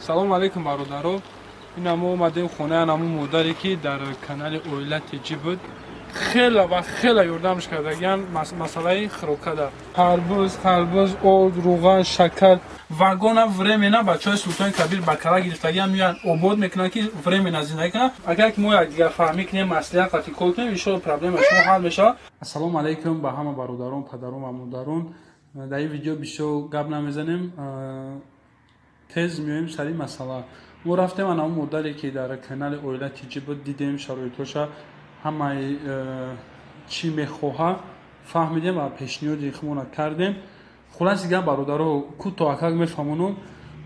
Салому алейкум, бародаро. Ина мо омадем хонаи анаму модаре, ки дар канали Оила Тиҷӣ буд. Хела ва хела ёрдамш кардагиян масъалаи хӯрокада. Харбуз, харбуз, орд, руған, шакар. Вагона временно бачаҳои Султони Кабир ба кала гирифтагиам меоянд, обод мекунанд, ки временно зиндагӣ кунанд. Агар ки мо якдигар фаҳмӣ кунем, маслиҳат қатӣ кор кунем, иншоалло проблема шумо ҳал мешавад. Ассалому алайкум ба ҳама бародарон, падарон ва модарон. Дар ин видео бисёр гап намезанем, тез меоем сари масъала. Мо рафтем анаму модаре, ки дар канали Оила Тиҷӣ буд, дидем шароитоша, ҳамаи чӣ мехоҳа фаҳмидем ва пешниҳоди худмона кардем. Хулоси гап, бародаро, кӯтоҳ акак мефаҳмонам.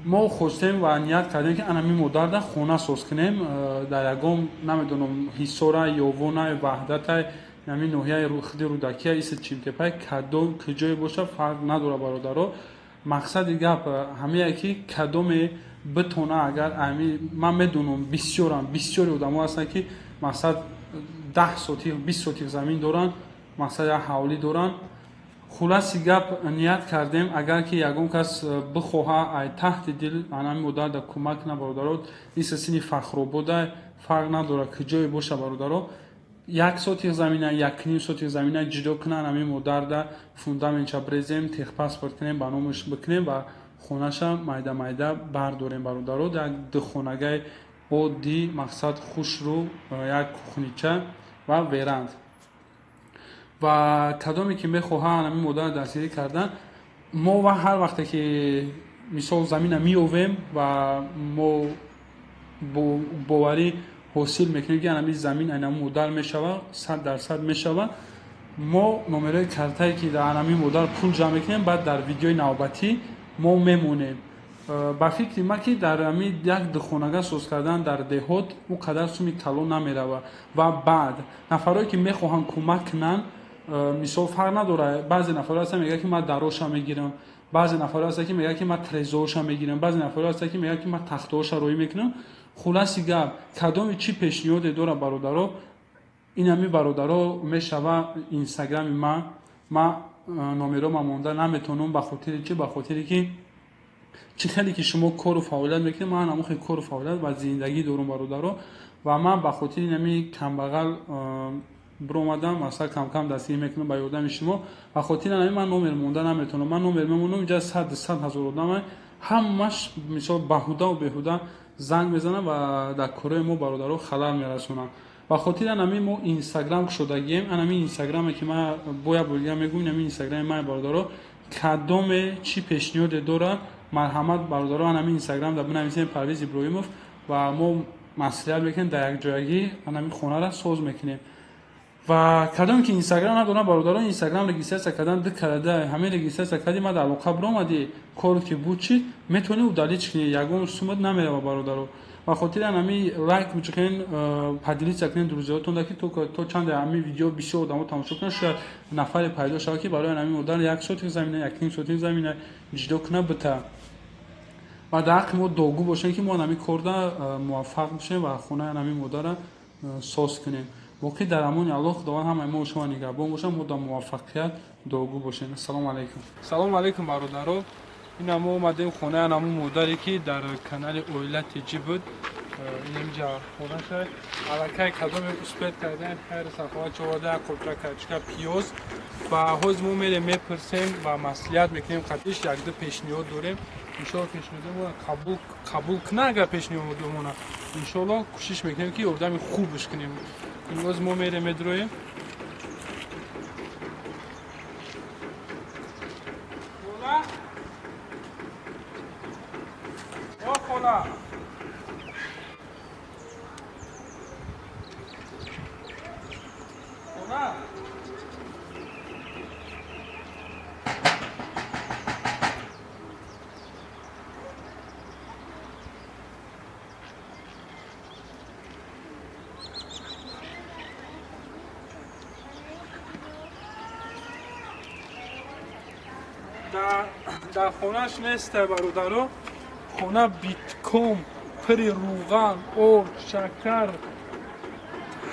Мо хостем ва ният кардем, ки анами модарда хона соз кунем дар ягон, намедонам, Ҳисора, Ёвона, Ваҳдата, ҳамин ноҳияи худи Рӯдакия, иси Чимтепай, кадом куҷое боша, фарқ надорад, бародаро. Мақсади гап ҳамее, ки кадоме битона, агар ами ман медонам, бисёрам, бисёри одамо ҳастанд, ки мақсад 10 сотих, 20 сотих замин доранд, мақсад як ҳавлӣ доранд. Хулоси гап, ният кардем, агар ки ягон кас бихоҳа, ай таҳти дил анами модарда кӯмак кунад, бародаро, иса сини Фахробода, фарқ надорад куҷое боша, бародаро, 1 сотих замина, 1.5 сотих замина ҷудо кунанд, ҳамин модарда фундаментша брезем, техпаспорт кунем, ба номаш бикунем ва хонаша майда майда бардорем, бародаро. Як духонагаи оддӣ, мақсад хушрӯ, як кухнича ва веранд. Ва кадоме ки мехоҳанд ҳамин модарро дастгирӣ кардан, мо ва ҳар вақте ки мисол замина меёвем ва мо боварӣ ҳосил мекунем, ки анами замин айнами модар мешава, 100% мешава, мо номерои картае, ки дар анами модар пул ҷамъ мекунем, баъд дар видеои навбатӣ мо мемонем. Ба фикри ман, ки дар ами як духонага соз кардан дар деҳот ӯ қадар суми калон намерава. Ва баъд нафарое, ки мехоҳанд кӯмак кунанд, мисол, фарқ надорад, баъзе нафарҳо ҳастанд, мегӯянд, ки ман дароша мегирам, баъзе нафарҳо ҳастанд, ки мегӯянд, ки ман трезоша мегирам, баъзе нафарҳо ҳастанд, ки мегӯянд, ки ман тахтаҳоша роӣ мекунам. Хулоси гап, кадоме чӣ пешниҳоде дорад, бародаро, ин ҳами бародаро мешава инстаграми ман. Ман номерома монда наметавонам. Ба хотири чӣ? Ба хотире ки чӣ хеле ки шумо кору фаъолият мекунед, ман ҳамон хел кору фаъолият ва зиндагӣ дорам, бародаро. Ва ман ба хотири ин ҳами камбағал биромадам, масалан, камкам дастгирӣ мекунам ба ёрдами шумо. Ба хотири ҳамин ман номер монда наметавонам. Ман номер мемонам, инҷа сад сад ҳазор одама, ҳамаш мисол баҳудаву беҳуда занг мезананд ва дар кораи мо, бародаро, халал мерасонанд. Ба хотири анами мо инстаграм кушодагием. Анами инстаграме, ки ман бояд бо дигар мегӯм, инами инстаграми ман, бародаро. Кадоме чӣ пешниҳоде дорад, марҳамат, бародаро, анами инстаграм да бинависем Парвиз Иброҳимов ва мо маслиҳат мекунем, дар якҷоягӣ анами хонаро соз мекунем. Ва кадоме ки инстаграм надорам, бародаро, инстаграм регистрация кардан ду карада. Ҳамин регистрация кардӣ, мад алоқа биромадӣ, кор ки буд, чи метавонӣ удалить кунӣ, ягон сумат намерава, бародаро. Ба хотири анами лайк бикунен, поделиться кунен друзьятонда, ки то чанде ҳамин видео бисёр одамо тамошо кунанд, шояд нафаре пайдо шавад, ки барои анами модар 1 сотих замина, 1.5 сотих замина ҷудо кунад, бита. Ва дар ҳаққи мо дуогӯ бошем, ки мо анами корда муваффақ бошем ва хонаи анами модарра соз кунем. Боқӣ дар амони Аллоҳ. Худованд ҳамаи мо шумо нигаҳбон бошад. Мо дар муваффақият дуогӯ бошем. Ассалому алайкум. Салому алайкум, бародаро. Ина мо омадем хонаи анаму модаре, ки дар канали Оила Тиҷӣ буд. Инамиҷа хонаша. Аллакай кадоме успеть кардем, хайру саховат човарда, як қопча картошка, пиёз. Ва ҳоз мо мерем, мепурсем ва маслиҳат мекунем қатиш, якду пешниҳод дорем. Иншоалло, пешниҳодамона қабул кунад. Агар пешниҳодамона, иншоалло, кӯшиш мекунем, ки ёрдами хубш кунем. Имрӯз мо мерем, медроем. Хола, о хола, хола. Дар хонааш неста, бародаро. Хона битком пири рӯған, орд, шакар,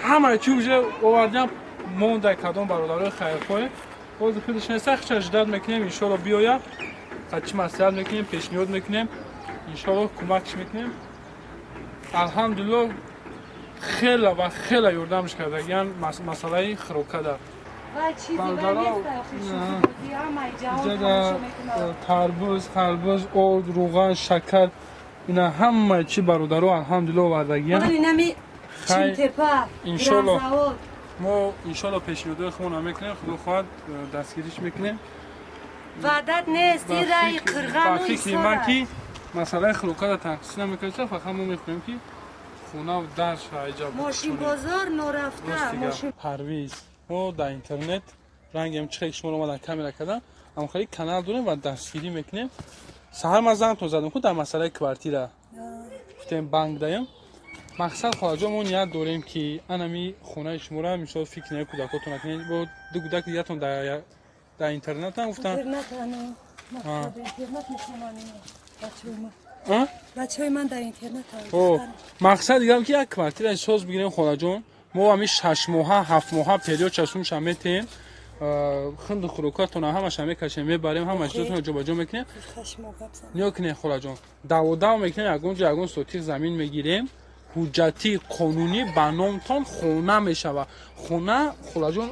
ҳама чи уже овардям, монда. Кадом бародарои хайрхоҳе, бози худаш неста, хича ждать мекунем, иншоалло биёяд, чӣ маслиҳат мекунем, пешниҳод мекунем. Иншоалло, кӯмакш мекунем. Алҳамдулилло, хела ва хела ёрдамш кардагиян масъалаи хӯрокада. Тарбуз, харбуз, орд, рӯған, шакар, ина ҳама чи, бародаро, алҳамдулилло, овардагиян. Иншоалло, мо, иншоалло, пешниҳодои худмонро мекунем. Худо хоҳад, дастгириш мекунем. Ваъдат нест, ин раи қирғану. Фикри ман ки масъалаи хӯрокада танқисӣ намекунад, фақат мо мехоҳем, ки хона дар шаиҷа. Мошинбозор норафта. Парвиз, мо дар интернет рангем чихе шуморо омадан камера кардам, ҳамхели канал дорем ва дастгирӣ мекунем. Саҳар ман зангтон задам ку, дар масъалаи квартира гуфтем, банк даем. Мақсад, холаҷон, мо ният дорем, ки анами хонаи шуморо, мисол, фикр не кӯдакотон накунед, бо ду кӯдаки дигатон дар интернетам гуфтам. Интернат. Бачаҳои ман дар интернат. Мақсад дигам, ки як квартираи соз бигирем, холаҷон. Мо ҳами 6 моҳа, 7 моҳа период часумша метем, хунду хӯрокатона ҳамаша мекашем, мебарем, ҳама чизотона ҷобаҷо мекунем. Ниё кунем, холаҷон, даводав мекунем, ягон ҷо ягон сотих замин мегирем, ҳуҷҷати қонунӣ ба номтон хона мешавад. Хона, холаҷон,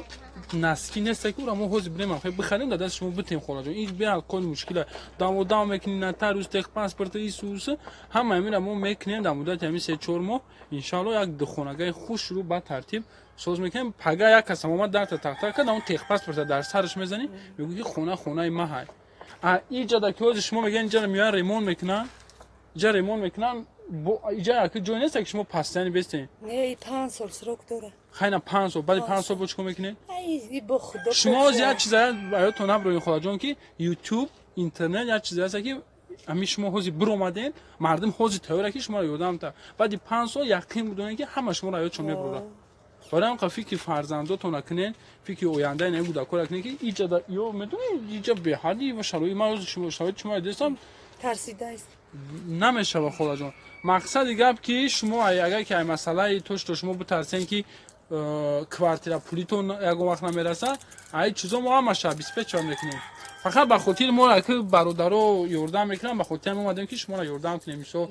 насибӣ неста, ки ура мо ҳозир бирем, бихарем, дар дасти шумо битем. Холаҷон, ин беҳал кори мушкила. Даводав мекунем, нотариус, техпаспорт, исус, ҳама ҳамина мо мекунем. Дар муддати ҳамин 3-4 моҳ, иншаалло, як духонагаи хушрӯ ба тартиб соз мекунем. Пага як касам омад, дарта тахта кард, он техпаспорта дар сараш мезанӣ, мегӯ, ки хона хонаи ма ҳай. А иҷада ки ҳозир шумо мегӯянд, иҷара меоян, ремонт мекунанд, иҷа ремонт мекунанд, иҷа яки ҷой нест, ки шумо постоянно бестен. Не, 5 сол срок дора. Хайна, 5 сол, баъди 5 сол бо чӣ кор мекунед? Ай, бо худо. Шумо ҳозир як чиз ёдтон наброед, холаҷон, ки Ютуб, интернет як чизе аст, ки ҳамин шумо ҳозир биромаден, мардум ҳозир тайёра, ки шуморо ёрдам та. Баъди 5 сол яқин будонед, ки ҳама шуморо ёдшон мебурад. Барои ҳам фикри фарзандотона кунед, фикри ояндаи наи кӯдакора кунед, ки иҷада ё медонед, иҷа беҳадди ва шароит. Ман ҳозир шумо шароити шумо дидастам. Тарсидааст. Намешава, холаҷон. Мақсади гап, ки шумо агар ки ай масъалаи то шумо битарсен, ки квартира пулитон ягон вақт намерасад, ай чизо мо ҳамаша обеспечивать мекунем. Фақат ба хотири мо ки бародаро ёрдам мекунам, ба хотири омадем, ки шуморо ёрдам кунем. Мисол,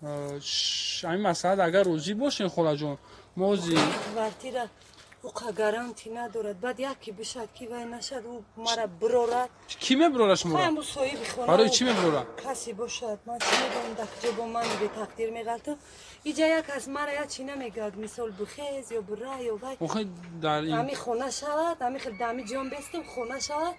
ҳамин масъала, агар розӣ бошен, холаҷон, мо ози Квартира уқа гарантӣ надорад. Баъд яке бишад, ки вай нашад, ӯ мара бирорад. Кӣ мебирора шуморо? Хаям, соҳиби хона. Барои чӣ мебирора? Касе бошад, ман чӣ медонам, дар куҷо бо ман бетақдир меғалтам. Иҷа як аз мара як чӣ намегӯяд, мисол, бихез ё бира ё вай. Охи, дар ин Ҳами хона шавад, ҳами хел дами ҷон бестам, хона шавад,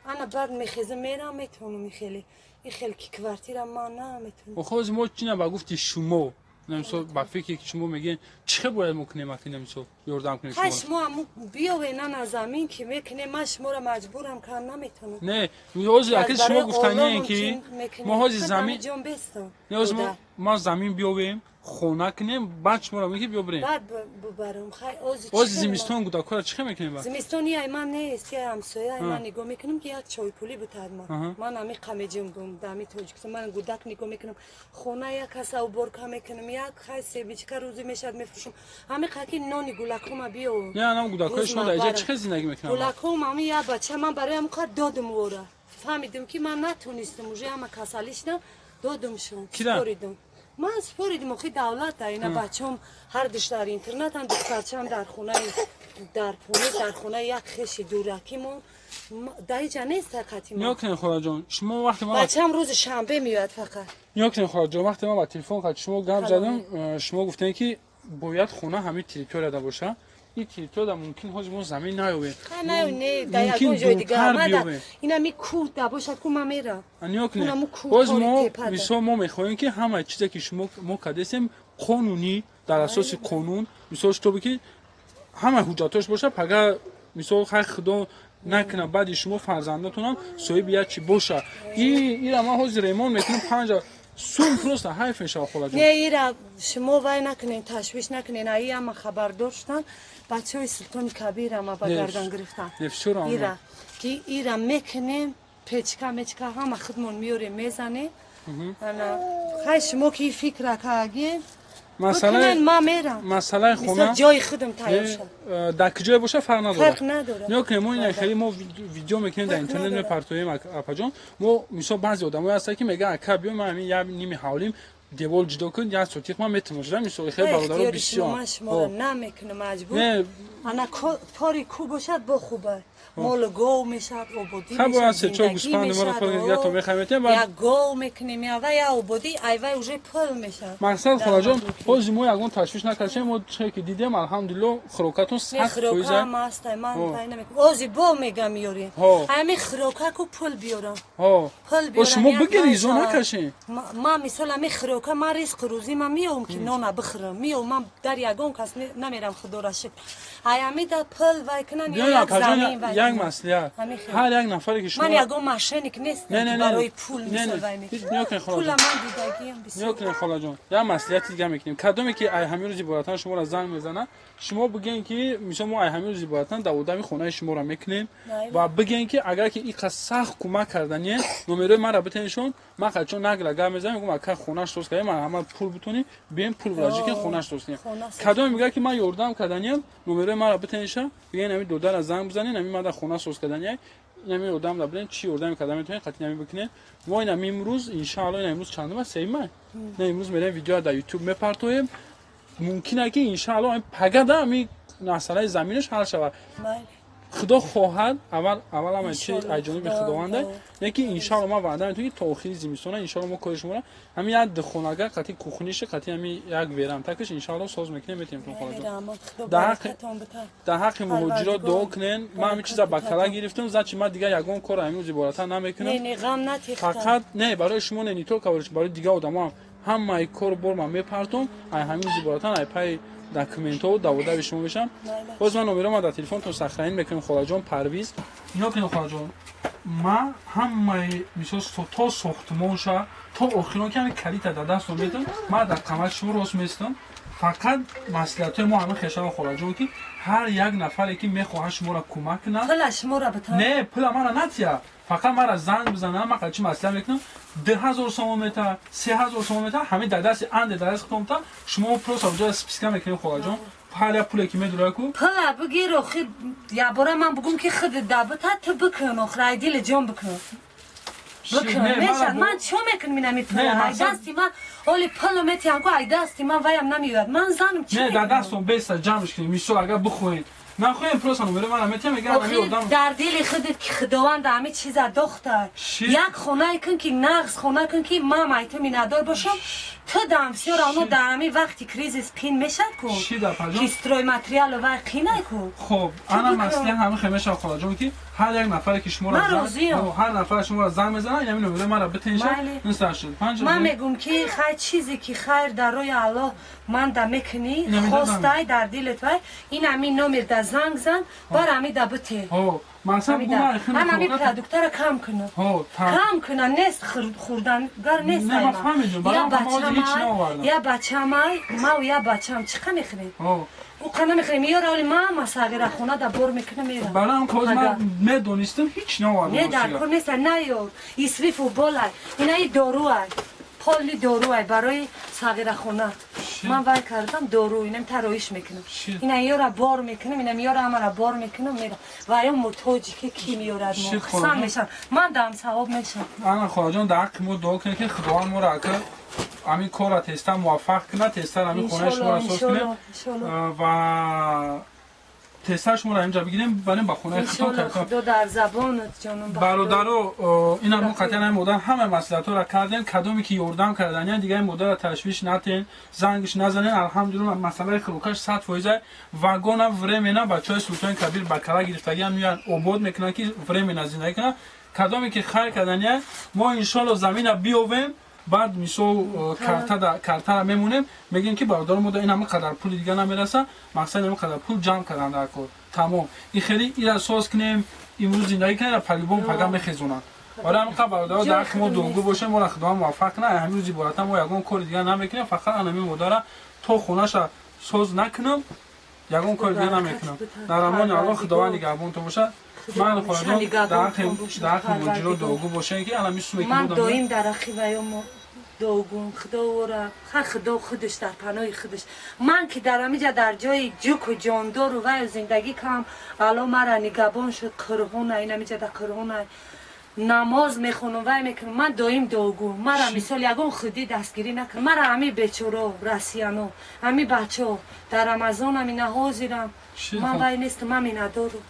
ана баъд мехезам, мерам, метавонам. Ихеле ихел ки квартира ман наметавонам. Охи, ҳозир мо чӣ ба гуфти шумо, мисол, ба фикре ки шумо мегӯед, чӣ хел бояд мо кунем, акина, мисол, ёрдам кунем Хай, шуморо? Шумо ҳаму биёве, нана замин ки мекунем, ман шуморо маҷбурам кард наметавонам. Не, ҳозир аки шумо гуфтание, ки мо ҳозир замин ҷон бестам. Не, ҳозир мо замин биёвем, хона кунем, баъд шуморо мегӯем, ки биё бирем. Баъд бубарам, хай, ози. Ҳозир зимистон кӯдакҳоро чӣ хел мекунем баъд? Зимистон яй ман нест, яй ҳамсоя ман нигоҳ мекунам, ки як чойпулӣ бутад ман. Ман ами қамеҷим дами Тоҷикистон, ман гудак нигоҳ мекунам, хона як каса уборка мекунам, як хай семечка рӯзӣ мешавад, мефурӯшам, ҳами қаки нони гулакҳома биё. Не, анам кӯдакҳои шумо дар иҷа чӣ хел зиндагӣ мекунанд? Гулакҳом ҳами як бача ман барои ҳам қад додум, вора фаҳмидум, ки ман натонистам, уже ҳама касалӣ шудам, додумшон. Кира? Супоридум, ман супоридум. Охи, давлата ина бачаам ҳардуш дар интернатан, духтарчаам дар хонаи дар пуни дар хонаи як хеши дуракимон дар иҷа нест тақати ман. Нигоҳ кунед, холаҷон, шумо вақте ман Бачаам рӯзи шанбе меояд фақат. Нигоҳ кунед, холаҷон, вақте ман ба телефон қад шумо гап задам, шумо гуфтем, ки бояд хона ҳамин территорияда боша. Ин территорияда мумкин ҳозир мо замин наёбем. Хай, не, дар Мумкин ягон ҷои дигар. дуртар Ман биёбем. Инами кӯҳ да бошад ку, ман мерам. Нигоҳ кунед. Унаму кӯҳ Боз кори мо тепада. Мисол, мо мехоҳем, ки ҳамаи чизе ки шумо мо кардесем, қонунӣ, дар асоси қонун, мисол, шутобе ки ҳамаи ҳуҷҷатош боша. Пага, мисол, хай, худо накунад, баъди шумо фарзандатонам соҳиби як чи боша. Ира ман ҳозир ремонт мекунам, панҷа сум просто ҳайф мешава, холаҷон. Не, ира шумо вай накунен, ташвиш накунен. Аи ама хабардор шудан, бачаҳои Султони Кабир ама ба Не, гардан гирифтан. Не, всё равно. Ира ки ира мекунем, печка мечка ҳама худмон меорем, мезанем. Ана хай, шумо ки фикра кардем. Масалан ман мерам. Масалаи хона ҷои худам тайёр шад. Дар куҷое боша фарқ надорад. Фарқ надорад. Нигоҳ кунед, мо ина хеле мо видео мекунем, дар интернет мепартоем, апаҷон. Мо мисол баъзе одамое ҳастанд, ки мегӯянд, ака, биё, ман ҳамин як ними ҳавлим девол ҷудо кун, як сотих ман метавонам шуда. Мисол хеле бародаро бисёр. Ман шуморо намекунам маҷбур. Ана кори ку бошад, бо хуба. Мол гов мешавад, ободӣ мешавад. Се-чор гӯспанди моро то мехаметем. Як гов мекунем, ява я ободӣ, айвай уже пул мешавад. Мақсад, холаҷон, ҳозир мо ягон ташвиш накардем, мо чизе ки дидем, алҳамдулилло, хӯрокатон 100%. Хӯрока ҳам ман пай намекунам. Ози бо мегам меёрем. Ҳами хӯрока ку пул биёрам. Пул биёрам. Шумо бигиред, изо накашем. Ман мисол ҳами хӯрока, ман ризқу рӯзӣ ман меёвам ки нона бихӯрам. Меёвам, ман дар ягон кас намерам, худоро шукр. Ай ҳами да пул вай кунан, як замин вай. Як маслиҳат, ҳар як нафаре ки шумо, ман ягон мошенник нестам барои пул мисол вай мекунам. Пула ман дидагиам бисёр. Нигоҳ кунед, холаҷон, як маслиҳати дига мекунем. Кадоме ки ай ҳамин рӯз иборатан шуморо занг мезанад, шумо бигӯен ки мисол мо ай ҳамин рӯз иборатан даводами хонаи шуморо мекунем ва бигӯен ки агар ки иқа сахт кӯмак кардание, номерои маро битеншон, ман қачон нагла гап мезанам, мегӯям, ака, хонаш соз кардем, ман ҳама пул бутонӣ, бием пул враҷӣ ки хонаш соз кунем. Кадоме мегӯяд ки ман ёрдам карданиям, номерои маро битенша, бигӯен ҳамин додара занг бизанен, ҳамин мада хона соз кардания, инами одам да бинем чӣ ёрдаме карда метавонем, қатъи нами бикунем. Мо инам имрӯз, иншаалло, ина имрӯз чандум аст? 3 май. На, имрӯз мерем, видео дар ютуб мепартоем. Мумкин ки иншаалло пагада ҳами масъалаи заминаш ҳал шавад, худо хоҳад. Аввал аввал ҳама чи аз ҷониби худованда, яки иншаалло ман ваъда метавонам, ки то охири зимистона иншаалло мо кори шуморо ҳамин як духонага қатъи кухниша, қатъи ҳамин як верантакаш иншаалло соз мекунем, метавонем. Холаҷон, дар ҳаққи муҳоҷирот дуо кунен. Ман ҳамин чиза ба кала гирифтам, значит ман дигар ягон кор ҳамин рӯз ибората намекунам. Фақат не барои шумо, не только барои дигар одамо ҳам, ҳамаи кору бор ман мепартом. Ай ҳамин рӯз иборатан ай пай документҳо даводави шумо мешам. Боз ман номеро дар телефонтон сохранить мекунем, холаҷон Парвиз. Нигоҳ кунед, холаҷон, ман ҳамаи мисол то сохтмонша, то охирон ки ҳамин калита дар дастон метам, ман дар қамати шумо рост местам. Фақат маслиҳатҳои мо ҳамин хешава, холаҷон, ки ҳар як нафаре ки мехоҳад шуморо кӯмак кунад, не, пула мара натия, фақат мара занг бизанад, ман қачи маслиҳат мекунам. 2000 сомон мета, 3000 сомон мета, ҳамин дар дасти анде, дар дасти худтон мета. Шумо просто ҷоя списка мекунем, холаҷон, ҳар як пуле ки медура ку. Пула бигир, охир якбора ман бугум ки худ дабита ту бикун, охир ай дили ҷон бикун, бикун, мешад. Ман чо мекунам инами пула? Ай дасти ман оли пулу метиҳам ку, ай дасти ман ваям намеояд, ман занам чи? Не, дар дастон беста ҷамъш кунем. Мисол, агар бихоҳед, нахоҳем, просто номеро мана метиҳам, мегӯям ҳамин одам. Дар дили худат ки худованд ҳами чиза дохта, як хонае кун ки нағз хона кун, ки ман айту миннатдор бошам. Ту дам бисёр оно дар ҳамин вақти кризис қин мешад ку, ки стройматериалу вай қинай ку. Хоб, ана маслиҳат ҳамин хел мешавад, холаҷон, ки ҳар як нафаре ки шуморо, ҳар нафаре шуморо занг мезанад, ин ҳамин номеро мара битенша. Ман мегӯм ки хайр, чизе ки хайр дар роҳи Аллоҳ ман да мекунӣ, хостай дар дилет, вай ин ҳамин номер да занг зан, бар ҳамин да бите. Ман ҳамин продуктара кам кунам, кам кунам, нест хӯрдангар нест. Я бачамай, мау я бачам чӣ қа мехӯрем, ӯ қа намехӯрем. Ёра оли мама сағира хона да бор мекунам, мера. Барам коз ман медонистам, ҳеч наовардам. Не, дар кор нест, наёр исрифу болай. Инаи доруай, поли доруай барои сағирахона ман вай кардам, дору инам тароиш мекунам, ина ёра бор мекунам, инам ёра ҳамара бор мекунам, мера ва ё муҳтоҷи ки ки меёрад, мо хурсанд мешам, ман дам савоб мешам. Ана, холаҷон, дар ҳаққи мо дуо кунед, ки Худованд моро ака ҳамин корра тезтар муваффақ кунад, тезтар ҳамин хонаи шуморо соз кунем ва тезтар шуморо ҳаминҷа бигирем, барем ба хонаи худо. Дар забонат ҷонум. Бародаро, ина мо қатъиян ҳамин модар ҳамаи маслиҳатҳоро кардем. Кадоме ки ёрдам кардания, дигар ин модарро ташвиш натен, зангш назанен. Алҳамдулилла, масъалаи хӯрокаш 100%. Вагона временно бачаҳои Султони Кабир ба кала гирифтагиам меоянд, обод мекунанд, ки временно зиндагӣ кунанд. Кадоме ки хайр кардания, мо иншоалло замина биёвем, баъд мисол картара мемонем, мегӯем ки бародаро, мо ин ҳама қадар пули дига намераса, мақсад ин қадар пул ҷамъ кардан дар кор, тамом. Ин хеле ира соз кунем, имрӯз зиндагӣ кунем, по-любому пага мехезонанд. Барои ҳамин қадр, бародаро, дар ҳаққи мо дуогӯ бошем, моро Худованд муваффақ кунад. Ҳамин рӯз ибората мо ягон кори дига намекунем, фақат анамин модара то хонаша соз накунам, ягон кори дига намекунам. Дар амони Аллоҳ, Худованд нигаҳбонтон бошад. Ман, холаҷон, дар ҳаққи муҳоҷиро дуогӯ бошем, ки ана мисуме ки ман доим дар ҳаққи ваё мо. Дуогум Худоро, Худо худаш дар паноҳи худаш. Ман ки дар ҳамиҷа дар ҷои ҷуку ҷондору вай зиндагӣ кам, ало мара нигабон шуд, қурбона, ин ҳамиҷа дар қурбона намоз мехонам, вай мекунам. Ман доим дуогум. Мара мисол ягон худӣ дастгирӣ накунам. Мара ҳами бечоро, россияно, ҳами бачаҳо дар Рамазон ҳамина ҳозирам. Ман вай нестам, ман минадорам.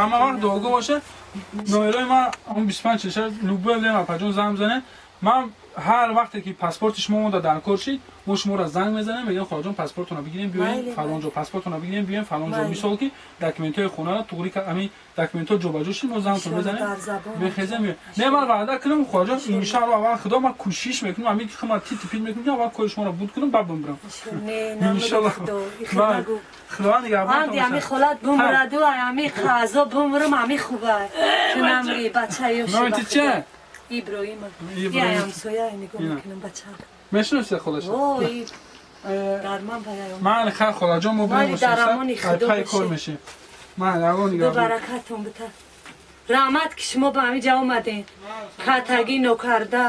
Ҳама вақт дуогӯ боша. Номерои ман он 25 46, любое время апаҷон занг бизанед. Ман ҳар вақте ки паспорти шумо монда дар кор шид, мо шуморо занг мезанем, мегӯем: «Холаҷон, паспортона бигирем, биёем фалон ҷо, паспортона бигирем, биёем фалон ҷо». Мисол ки документҳои хонаро туғри, ҳамин документҳо ҷобаҷо шид, мо зангтон мезанем, мехезем. Не, ман ваъда кунам, холаҷон, иншаалло, аввал Худо, ман кӯшиш мекунам, ҳамин ки ти типит мекунам, ки аввал кори шуморо буд кунам, баъд бимбирам. Иншалло, Худованд нигаҳбон. Ами холат бумраду, ами қазо бумрам, ами хуба ки намри бачаё. Номи ти чия? Иброҳим. Я ҳамсоя нигоҳ мекунам бача. Мешиноси холаша? Ой, дар ман баям. Ман хай, холаҷон, мо бирем, дар амони Худо. Пай кор мешем. Ман ягон нигоҳ. Баракатон бита. Раҳмат ки шумо ба ҳамин ҷа омадем. Катагӣ нокарда,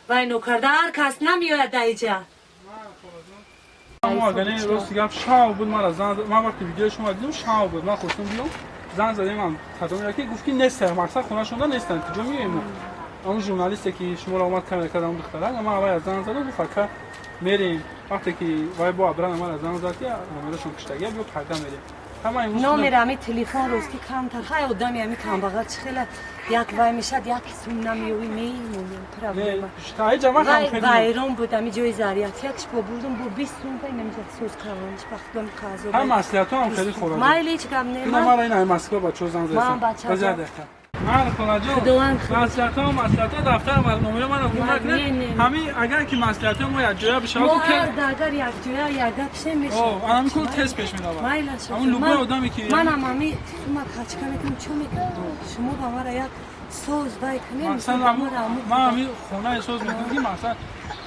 вай нокарда, ҳар кас намеояд дар иҷа. Мо агане рости гап шав буд, мара зан, ман вақти видеои шумо дидам, шав буд, ман хостам биём, занг задем, ам кадом яке гуфт ки нестан, мақсад хонашонда нестан, куҷо меоем мо? Он журналисте ки шуморо омад камера кард, он духтарак, ман аввал занг задам, гуфт: «Ака, мерем». Вақте ки вай бо абрана мара занг зад ки номерашон куштагия, биё пайда мерем. Номер ами телефон рости камтар, хай одами ами камбағал чи хела як вай мешад, як сум намеёви, мемонем, проблема. Вайрон буд ами ҷои зарятиякш, бо бурдум бо 20 сум вай намиҷа соз кардамш, ба худом қазо. Ҳам маслиҳатҳо ҳам хеле хӯрад. Майли, ҳеҷ гап не. Мара ин ай Москва бачаҳо занг засан. Ман холаҷон, маслиҳатҳо, маслиҳатҳо, дафтар номеро мана гум накунед. Ҳамин агар ки маслиҳатҳо мо якҷоя бишавад, мо агар якҷоя якгап шем. Мешавад, ҳамин кор тез пеш меравад. Ҳамин любой одаме ки Манам ҳами сума качка мекунам, чо мекунам, шумо ба мара як соз вай кунем. Ман ҳамин хонаи соз мекунам ки мақсад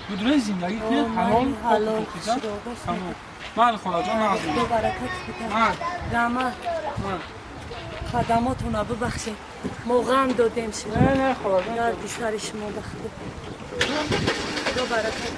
будураи зиндагӣ кунед, ҳалол. Ҳалол. Ман холаҷон. Баракат. Раҳмат, хадамотона бубахшед, мо ғам додем шумо, дарди сари шумо, ба Худо баракат.